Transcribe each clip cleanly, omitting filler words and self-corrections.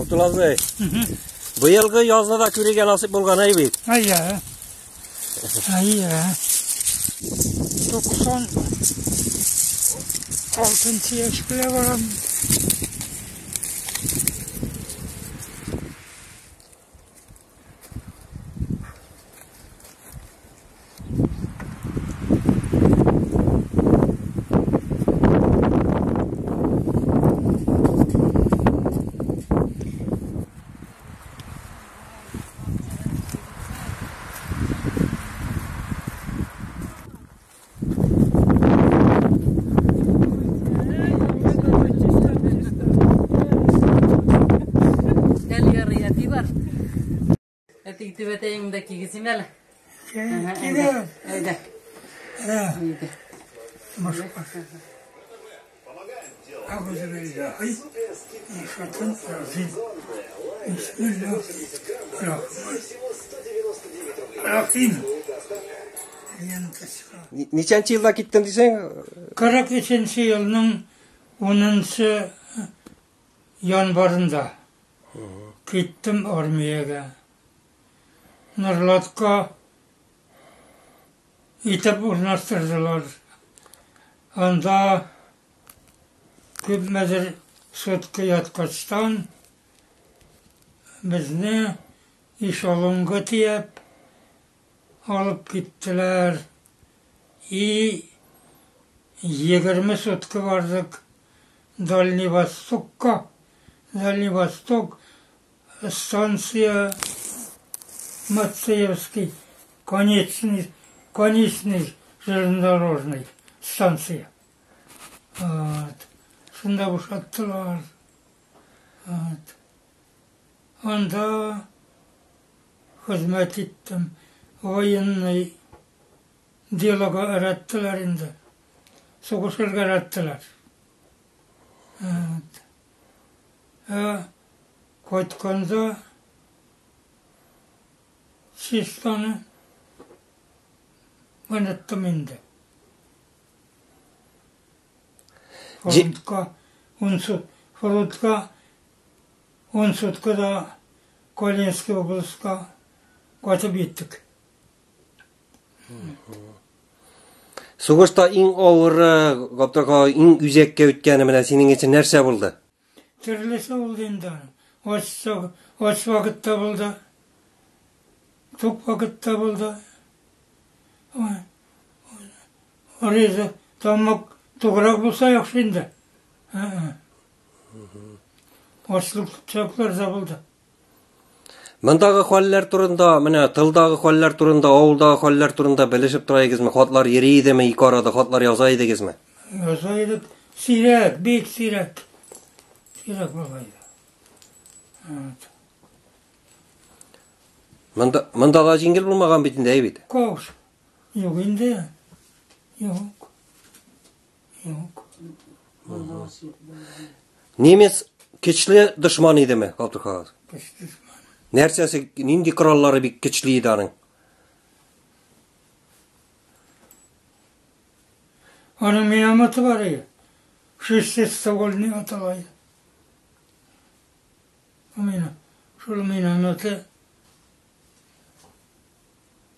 Абдулла абзый. Быелгы язны да күрергә насыйп булган әй бит. Әйе. Әйе. 96 яшь белә барам. Әле ярый әти бар. Әти түбәтәеңне дә кигезим әле. Килә. Әйдә. Әйдә. أعوذ بالله من الشيطان الرجيم بسم الله الرحمن الرحيم. Ничәнче елда киттем дисең? 43 елның 10 январында киттем армиягә. Норлатка итеп урнаштырдылар. Анда күпмедер сутка яткачтан безне эшелонга төяп алып киттеләр. И 20 сутка бардык Дальний Востокка. Дальний Восток, станция Мациевский, конечный, конечный железнодорожный станция. Вот. Шунда бушаттылар. Вот. Анда хезмәт иттем. Военный делога өйрәттеләр инде. Сугышырга өйрәттеләр. Вот. Ә кайтканда чистаны оныттым инде. Фронтка, фронтка 10 суткада Калининский областька кайтып җиттек. Сугышта иң авыры, Габдрахман, иң үзәккә үткәне менә синең өчен нәрсә булды? Төрлесе булды инде. Ач, ач вакытта булды. Тук вакытта булды. Ризык, тамак туграк булса яхшы инде. Ачлык чаклар да булды. Мондагы хәлләр турында, менә тылдагы хәлләр турында, авылдагы хәлләр турында белешеп тора идегезме? Хатлар йөри идеме? Ике арада хатлар яза идегезме? Яза идек. Сирәк, бик сирәк. Сирәк була иде. Вот. Монда монда да җиңел булмаган бит инде, әй бит. Кош. Юк инде. Юк. Юк. Немец көчле дошман идеме, Габдрахман? Көчле дошман. Нәрсәсе, нинди кораллары бик көчле иде аның? Аның минометы бар иде. Шестиствольный атала иде. Мина, шул минометы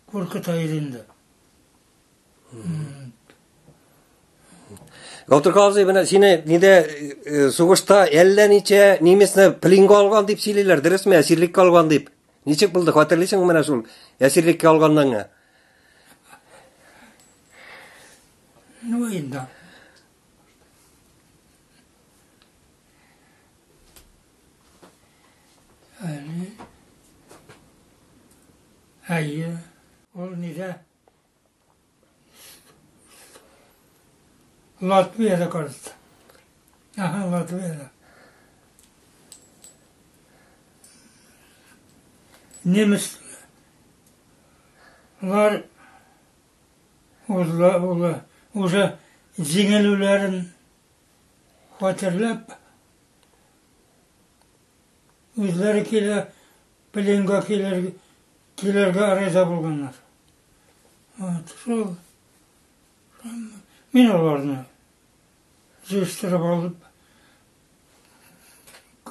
куркыта иде инде. Габдрахман абзый, менә сине нидә сугышта әллә ничә немецны пленга алган дип сөйлиләр, дөресме? Әсирлеккә алган дип. Ничек булды, хәтерлисеңме менә шул әсирлеккә алганнан? Ну инде. Әле. Әйе, ул нидә? Латвиядә кажется. Ага, Латвиядә. Немецлар уже җиңелүләрен хәтерләп, үзләре килә, пленга килер, килергә риза булганнар. Вот, шул. Мин аларны җыештырып алып,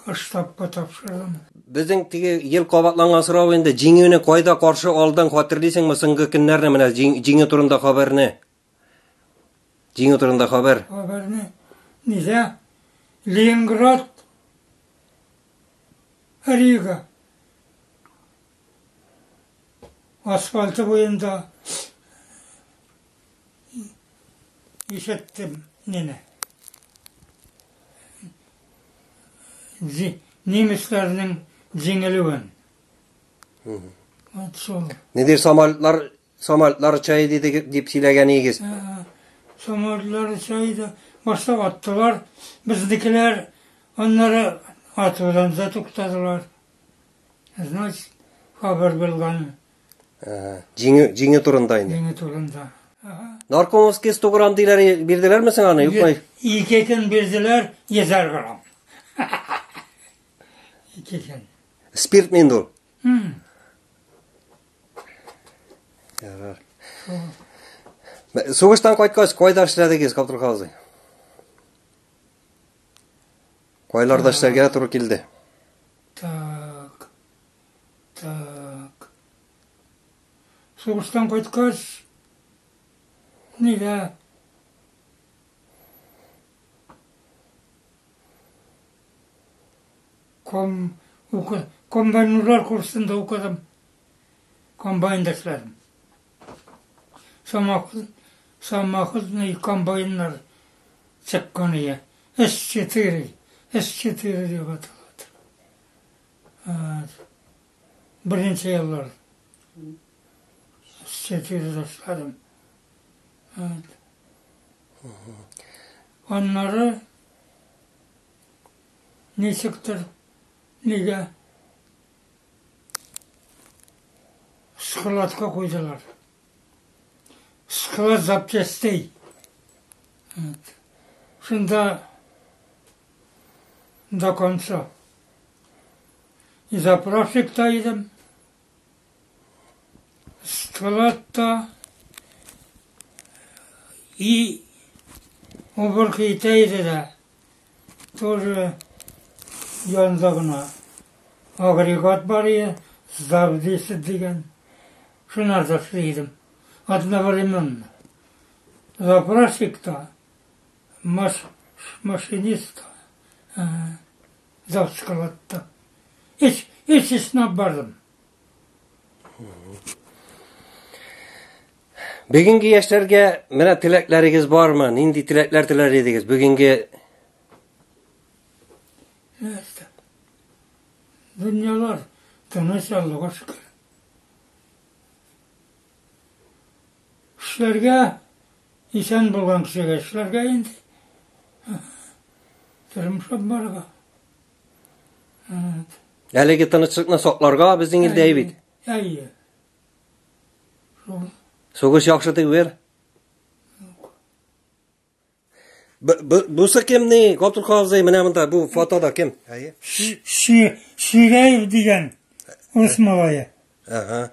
Штабка тапшырдым. Безнең теге ел кабатланган сорау инде, җиңүне кайда каршы алдың, хәтерлисеңме соңгы көннәрне, менә җиңү турында хәбәрне? Җиңү турында хәбәр. Хәбәрне нидә? Ленинград, Рига. Асфальты буенда ишеттем нине. Немецларның җиңелүен. Вот шул. Нидер самолетлар, самолетлар оча иде дип сөйләгән идегез. Самолетлар оча иде. Башта аттылар, безнекеләр, аннары атудан да туктадылар. Значит, хәбәр булган. Җиңү, җиңү турында инде. Җиңү турында. Наркомовский 100 грамм диләр, бирделәрме соң аны, юкмы? Ике көн бирделәр, 100 грамм. Ике көн. Спирт инде ул. Ярар. Сугыштан кайткач, кайда эшләдегез, Габдулхак абзый? Кайларда эшләргә туры килде? Так. Так. Сугыштан кайткач, нигә? Ком, укы, комбайнерлар курсында укыдым. Комбайнда эшләдем. Самоход, самоходный комбайннар чыккан ие. С-4, С-4 дип аталады. Беренче еллар. С-4 эшләдем. Аннары ничектер, нигә складка куйдылар. Склад запчастей. Шунда до конца. И заправщик та идем. Складта и уборка итә иде дә. Тоже янда гына агрегат бар иде, зав-10 дигән. Шунарда эшли идем. Одновременно. Заправщик та, машинист та, зав складта. Өч, өч эшне алып бардым. Бүгенге яшьләргә менә теләкләрегез бармы? Нинди теләкләр теләр идегез? Бүгенге Нәрсә? Дөньялар тыныч, Аллага шөкер. Эшләргә исән булган кешегә эшләргә инде. Тормыш алып барырга. Әлеге тынычлыкны сакларга безнең илдә бит. Әйе. Шул. Сугыш яхшы түгел. Бусы кем ни? Габдулхак абзый, менә монда бу фотода кем? Әйе. Ширәев дигән урыс малае. Ага.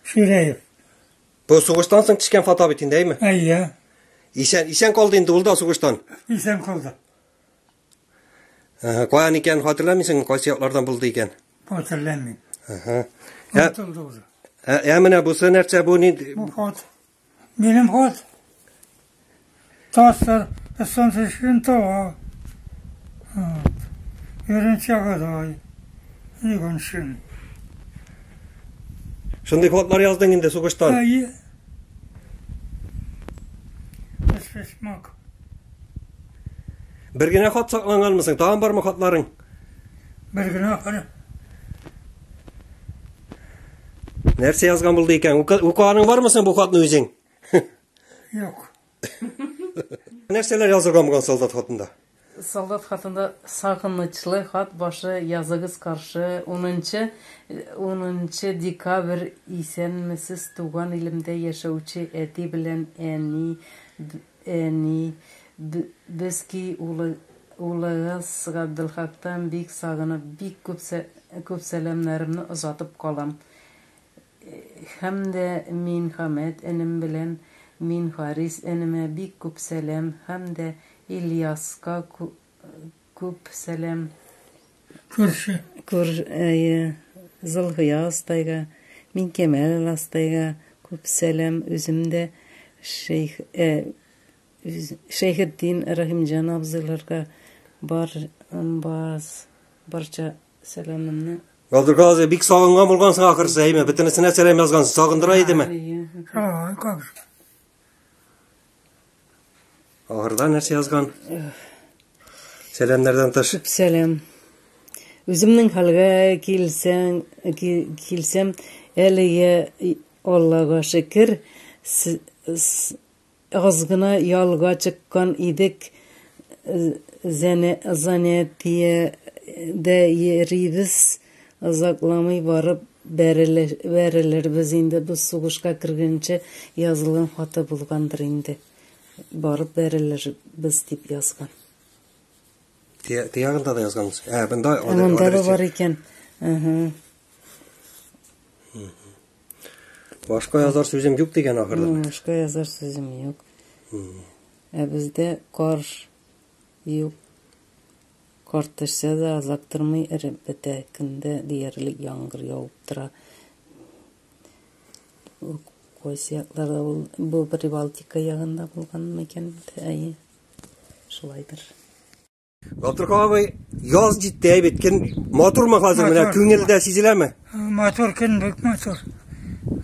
Ширәев. Бу сугыштан соң төшкән фото бит инде, әйме? Әйе. Исән, исән калды инде ул да сугыштан. Исән калды. Ага, каян икән хәтерләмисең, кайсы яклардан булды икән? Хәтерләмим. Ага. Онытылды уже. Ә менә бусы нәрсә, бу ни? Бу хат. Минем хат. Тастыр, станция тава. Беренче Агадай. Игоншин. Шундый хатлар яздың инде сугыштан. Әйе. Өчпочмак. Бер генә хат сакланганмы соң? Тагын бармы хатларың? Бер генә хат. Нәрсә язган булды икән? Укыганың бармы соң бу хатны үзең? Юк. Нәрсәләр язылган булган солдат хатында? Солдат хатында сагынычлы хат башы языгыз каршы унынчы унынчы декабрь исәнмесез туган илемдә яшәүче әти белән әни әни без ки улы улыгыз Габделхактан бик сагынып бик күп күп сәламнәремне озатып калам. Һәм дә Минхамәт энем белән Минхарис энемә бик күп сәлам һәм дә Ильяска күп сәлам. Күрше. Күр, әйе, Зылхыя астайга, Минкәмәл астайга күп сәлам. Үзем дә шәйх, э, Шәйхетдин Рәхимҗан абзыйларга бар, баз, барча сәламемне. Габдулкадыр абзый, бик сагынган булгансың ахырсы, әйме? Бөтенесенә сәлам язгансың. Сагындыра идеме? Әйе. Ай, как же. Ахырда нәрсә язган? Сәламнәрдән тыш. Күп сәлам. Үземнең хәлгә килсәң, килсәм, әлегә Аллага шөкер, аз гына ялга чыккан идек. Занятиедә йөрибез. Озакламый барып бәрелербез инде. Бу сугышка кергәнче язылган хаты булгандыр инде. Барып бәрелербез дип язган. Тиягында да язган. Ә, бында Монда да бар икән. Ага. Башка язар сүзем юк дигән ахырда. Башка язар сүзем юк. Ә бездә кар юк. Кар төшсә дә озак тормый эреп бетә. Көндә диярлек яңгыр явып тора. Кайсы якларда ул? Бу Прибалтика ягында булган микән? Әйе. Шулайдыр. Габдулкадыр абый, яз җитте әйбәт. Көн матурмы хәзер менә күңелдә сизеләме? Матур көн бик матур.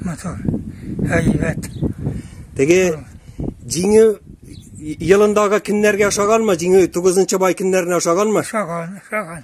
Матур. Әйбәт. Теге җиңү елындагы көннәргә ошаганмы? Җиңү 9 май көннәренә ошаганмы? Ошаган, ошаган.